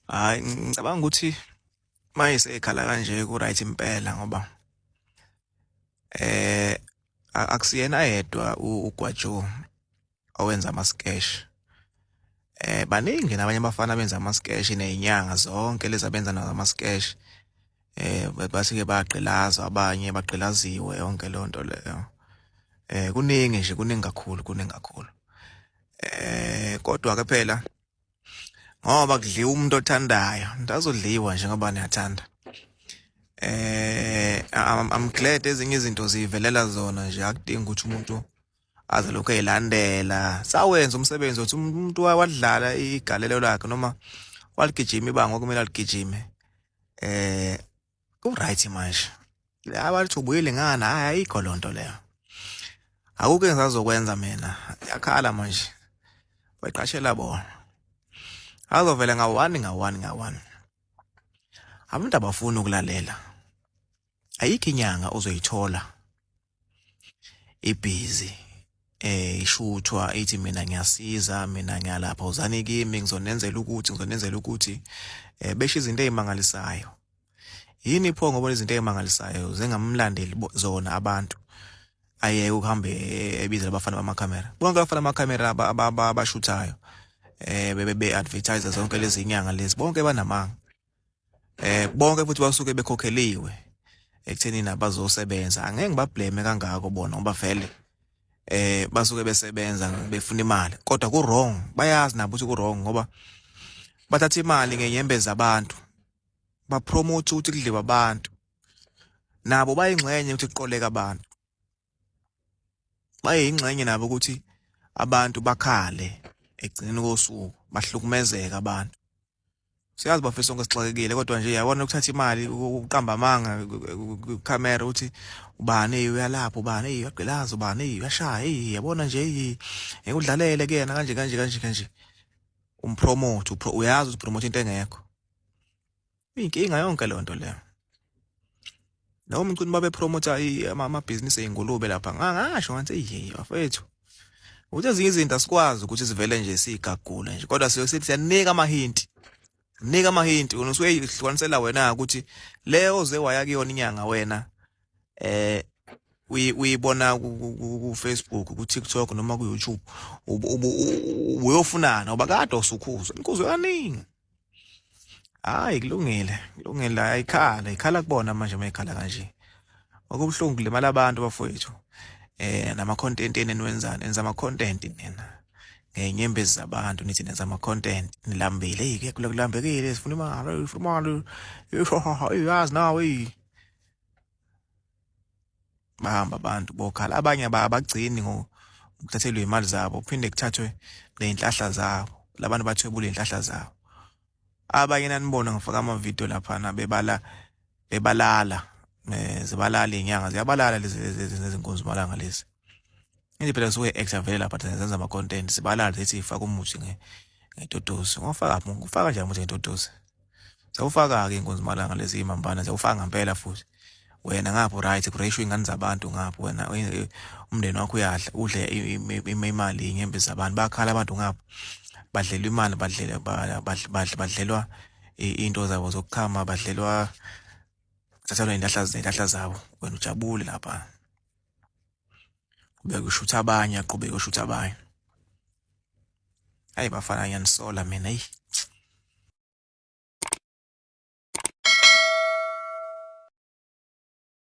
Hayi, ngicabanga ukuthi mayisekhala kanje ku right impela, ngoba akusiyena yedwa uGwajo owenza ama sketch. Baningi nabanye abafana benza ama sketch, nezinyanga zonke lezi abenza nazo ama sketch. Base ke bagqilazwa, abanye bagqilaziwe, yonke lonto leyo. Kuningi nje, kuningi kakhulu, kuningi kakhulu. Kodwa ke phela ngoba kudliwa umuntu othandayo, ndazodliwa nje ngoba niyathanda. I'm glad ezinye izinto zivelela zona nje, akudingi ukuthi umuntu aze lokho eyilandela. Sawenza umsebenzi uthi umuntu wadlala igalelo lakhe noma waligijima ibanga okumele aligijime. Ku right manje. Abathi ubuyile ngani? Hayi, ayikho lonto leyo. Akukho engisazokwenza mina. Yakhala manje. Baqashela bona. Azovela nga-1 nga-1 nga-1. Abantu abafuni ukulalela. Ayikho inyanga ozoyithola ibhizi ishuthwa ithi mina ngiyasiza, mina ngiyalapha, uzani kimi, ngizonenzela ukuthi, ngizonenzela ukuthi, besho izinto ezimangalisayo. Yini pho ngoba izinto ezimangalisayo zengamlandeli zona abantu? Ayeke ukuhambe ebizela abafana bamakhamera, bonke abafana bamakhamera abashuthayo bebe advertise zonke lezi inyanga lezi, bonke banamanga. Bonke futhi basuke bekhokheliwe ekutheni nabazosebenza. Angeke ngibablame kangako bona ngoba vele basuke besebenza befuna imali, kodwa ku wrong, bayazi nabo ukuthi ku wrong ngoba bathatha imali ngenyembezi zabantu, ba promote ukuthi kudliwe abantu. Nabo bayingxenye ukuthi kuqoleka abantu, bayingxenye nabo ukuthi abantu bakhale egcineni kosuku, bahlukumezeka abantu. Siyazi bafisa sonke sixakekile, kodwa nje yabona ukuthatha imali ukuqamba amanga kukhamera ukuthi ubani uyalapha, ubani uyagqilaza, ubani uyashaya, hey yabona nje, hey udlalele kuyena kanje kanje kanje kanje, umpromote, uyazi ukuthi promote into engekho. Inkinga yonke leyo nto leyo. Noma umcuni babe promote amabhizinisi ey'ngulube lapha, ngangasho ngathi eyi bafethu, ukuthi ezinye izinto asikwazi ukuthi sivele nje sigagule nje, kodwa siyoke sithi siyanika amahinti, nika amahinti. Wena usuke ihlukanisela wena ukuthi leyo oze waya kuyona inyanga wena uyibona ku Facebook, ku TikTok noma ku YouTube, uyofunana ngoba kade usukhuzwa inkuzo kaningi. Hayi, kulungile, kulungile, ayikhala, ikhala kubona manje mayikhala kanje. Okubuhlungu kulimala abantu bafowethu. Nama content eniwenzani, enza ama content nina ngenyembezi zabantu, nithi nenza ama content, nilambile. Hey, ke kulambekile, sifuna imali, sifuna imali. Yazi nawe. Bahamba abantu bokhala, abanye abagcini ngokuthathelwa imali zabo, kuphinde kuthathwe nezinhlahla zabo. Labantu bathwebula inhlahla zabo. Abanye nanibona ngifaka ama video lapha bebala, bebalala, zibalala inyanga, ziyabalala lezi lezi malanga lezi. Ngithi phela suke actor vele lapha zenza ama content, sibalala sithi ifaka umuthi ngetotosi. Ngofaka ufaka nje umuthi ngetotosi. Sewufaka ke inkunzi malanga lezi imambana, sewufaka ngempela futhi. Wena ngapho right, kureshwe ingane zabantu ngapho, wena umndeni wakho uyadla, udle imali inyembezi zabantu, bakhala abantu ngapho. Badlelwa imali, badlelwa badlelwa into zabo zokuchama, badlelwa, thathelwa inhlahla zabo, wena ujabule lapha. Ubeke ushutha abanye, aqhubeke ushutha abanye. Hayi bafana, ngiyanisola mina, eyi.